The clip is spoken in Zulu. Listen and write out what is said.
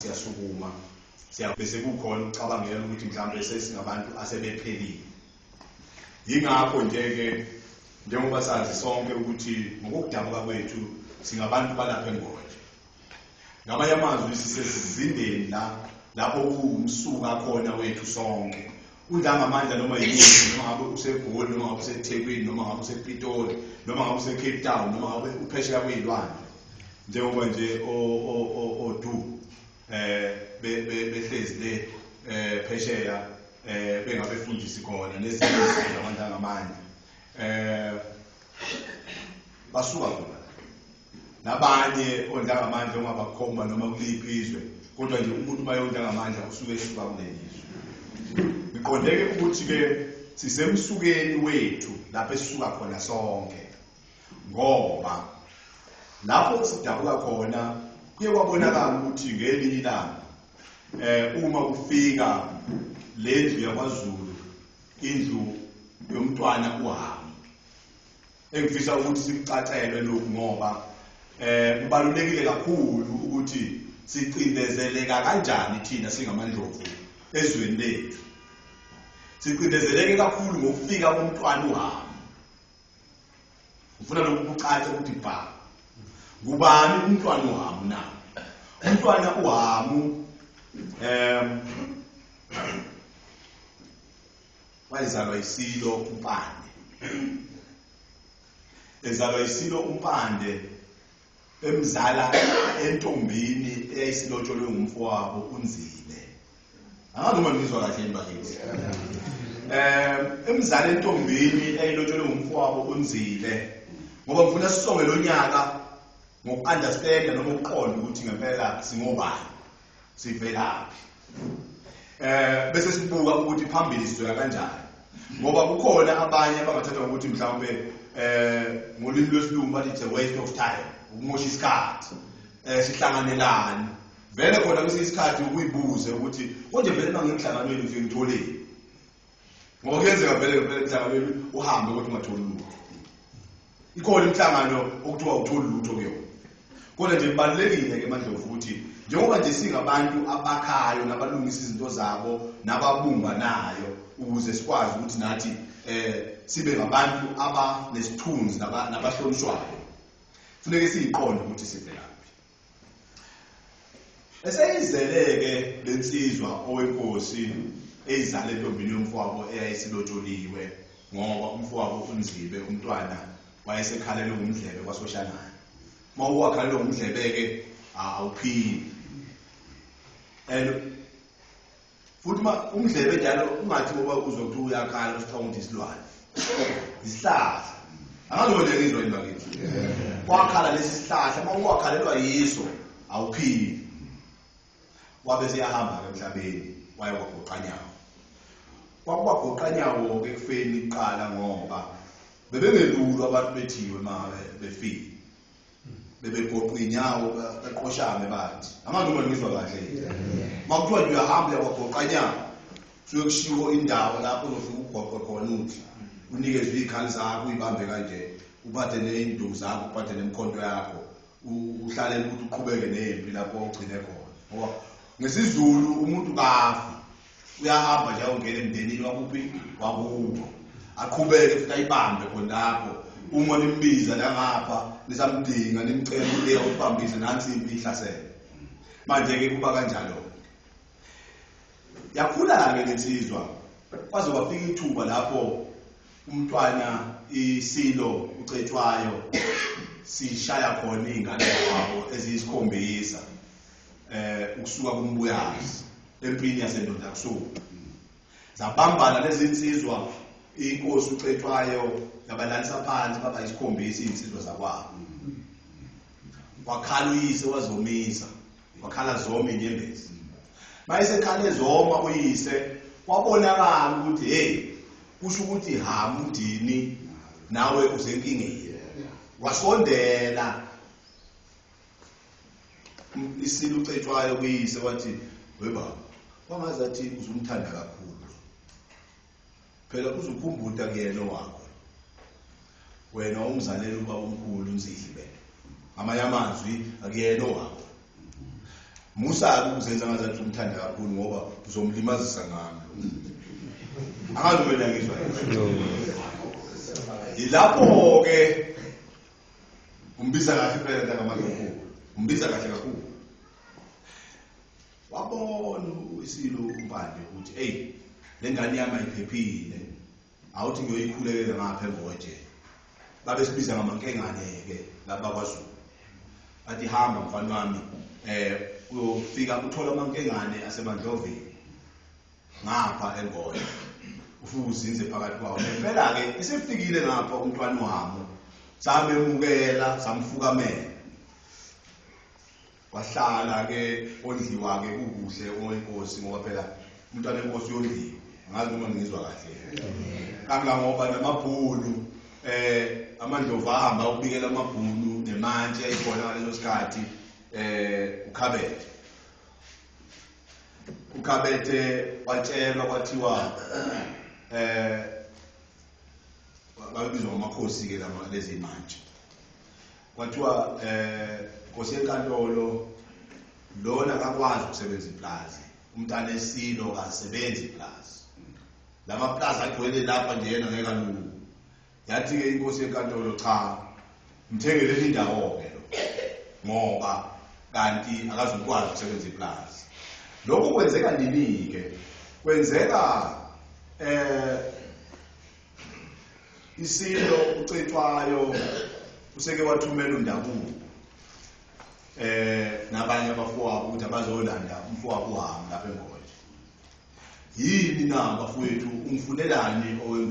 Siyasukuma, bese kukhona ukucabangela ukuthi mhlawumbe sesingabantu asebephelile. Yingakho nje-ke njengoba sazi sonke ukuthi ngokokudabuka kwethu singabantu balapha eNgoje. Ngamanye amazwi sisesizindeni la lapho kuwumsuka khona wethu sonke. Udlangamandla noma yikuphi, noma ngabe useGoli, noma ngabe useThekwini, noma ngabe usePitoli, noma ngabe useCape Town, noma ngabe uphesheya kwey'lwandle, njengoba nje odu behlezi le phesheya bengabefundisi khona nezinye izinto zabantu angamandla basuka khona nabanye ondlangamandla ongabakhomba noma kuliphi izwe, kodwa nje umuntu uma eyondlangamandla usuke esuka kuleli izwe. Ngiqondeke ukuthi-ke sisemsukeni wethu lapho esisuka khona sonke, ngoba lapho sidabuka khona kuye kwabonakala ukuthi ngelinye ilanga uma kufika lendlu yakwaZulu, indlu yomntwana uHamu, engifisa ukuthi sikucacelwe lokhu ngoba kubalulekile kakhulu ukuthi sicindezeleka kanjani thina singamandlovu ezweni lethu. Sicindezeleke kakhulu ngokufika komntwana uHamu. Ngifuna lokhu kucace ukuthi bha, ngubani umntwana uHamu na? Umntwana uHamu wayezalwa isilo uMpande. Ezalwa isilo uMpande emzala entombini eyayisilotsholwe ngumfowabo uNzibe. Angazi uma ngizwa kahle yini bakithi. Emzala entombini eyayilotsholwe ngumfowabo uNzibe, ngoba ngifuna sisonge lo nyaka ngoku-understanda noma ukuqonda ukuthi ngempela singobani, sivelaphi, bese sibuka ukuthi phambili sizoya kanjani, ngoba kukhona abanye abangathatha ukuthi mhlawumbe ngolimi lwesilungu bathi it's a waste of time, ukumosha isikhathi, sihlanganelani vele khona kwesinye isikhathi ukuyibuze ukuthi konje vele uma ngisemhlanganweni ngifike ngitholeni, ngoba kuyenzeka vele ngempela emhlanganweni uhambe kodwa ungatholi lutho. Ikhona imihlangano okuthiwa utholi lutho kuyona, kodwa nje kubalulekile ke Mandlovu ukuthi njengoba nje singabantu abakhayo nabalungisa izinto zabo nababumbanayo ukuze sikwazi ukuthi nathi sibe ngabantu abanesithunzi nabahlonishwayo, funeke siyiqonde ukuthi sivelaphi. Eseyizele-ke lensizwa owenkosi eyizale entombini yomfowabo eyayisilotsholiwe, ngoba umfowabo uNzibe umntwana wayesekhalelwe ngumdlebe kwaSoshangane. Uma uwakhalelwe ngumdlebe-ke awuphili. And futhi uma umdlebe njalo ungathi ngoba uzokuthiwa uyakhala usicabanga ukuthi isilwane, isihlahla. Angazi nje ngizwa yini bakithi. Kwakhala lesi sihlahla, uma uwakhalelwa yiso awuphili. Wabe seyahamba-ke emhlabeni waya kwaGoqanyawo. Kwakubagoqanyawo-ke ekufeni kuqala, ngoba bebengelulwa abantu bethiwe uma befile, bebegoqa iy'nyawo beqoshame bathi. Angazi noma ngizwa kahle. Uma kuthiwa nje uyahamba uyakwagoqanyawo, kusuke kushiwo indawo lapho uzofika ugoqe khona, uthi unikezwe iy'khali zakho uyibambe kanje, uphathe ney'nduku zakho, uphathe nemikhonto yakho, uhlalele ukuthi uqhubeke nempi lapho ugcine khona. Ngoba ngesiZulu umuntu kafi, uyahamba nje ayongena emndenini wakuphi, wakubo, aqhubeke futhi ayibambe khona lapho. Uma nimbiza la ngapha nisamdinga nimcela ukuthi ukubambise nansi impi ihlasele. Manje-ke kuba kanjalo. Yakhula-ke lensizwa kwaze kwafika ithuba lapho umntwana isilo uCetshwayo sishaya khona iy'ngane zakwabo eziyisikhombisa ukusuka kuMbuyazi empini yaseNdondakusuka. Zabambana lezi nsizwa, inkosi uCetshwayo yabalalisa phansi baba yisikhombisa iy'nsizwa zakwabo. Wakhala uyise wazomisa, wakhala zoma inyembezi. Mayesekhala ezoma uyise, kwabonakala ukuthi hey, kusho ukuthi Hamudini nawe usenkingeni. Wasondela isilo uCetshwayo kuyise wathi, we baba, kwangazathi uzumthanda kakhulu, phela uzukhumbuta kuyena owakho, wena umzalela ubaba omkhulu uNzidli, bena ngamanye amazwi akuyena owakho. Musa-ke ukuzenza ngazathi umthanda kakhulu ngoba uzomlimazisa ngami. Angazi wena ngizwa. Yilapho-ke umbiza kahle impela ntakaMakhulu, umbiza kahle kakhulu. Wabona isilo uMpande ukuthi eyi le ngane yami ayiphephile, awuthi ngiyoyikhulekela ngapha eNgoje. Babesibiza ngamankengane-ke laba kwaZulu. Bathi hamba mfana wami, uyofika uthola amankengane aseMandlovini ngapha eNgoje, ufike uzinze phakathi kwawo. Nempela-ke esefikile ngapha umntwana wami, samemukela samfukamela, wahlala-ke ondliwa-ke kukuhle owenkosi, ngoba phela umntwana wenkosi uyondliwa. Angazi noma ngizwa kahle. Kangangoba namabhunu amandlovu ahamba ukubikela amabhunu nemantshi ayikhona ngaleso sikhathi, uKhabethe. UKhabethe watshelwa kwathiwa babizwa ngamakhosi-ke lezi mantshi. Kwathiwa Nkosi yenkantolo, lona akakwazi ukusebenza iplazi, umntana esilo akasebenzi iplazi, lama plazi agcwele lapha nje yena ngeke alunge. Yathi-ke inkosi yenkantolo, cha, mthengeleni indawo-ke lo, ngoba kanti akazukwazi ukusebenza iplazi. Lokhu kwenzeka nini-ke? Kwenzeka isilo uCetshwayo useke wathumela uNdabuko nabanye abafowabo ukuthi abazolanda umfowabo uHamu lapha eNgoje. Yini na bafowethu, ungifunelani owengubo?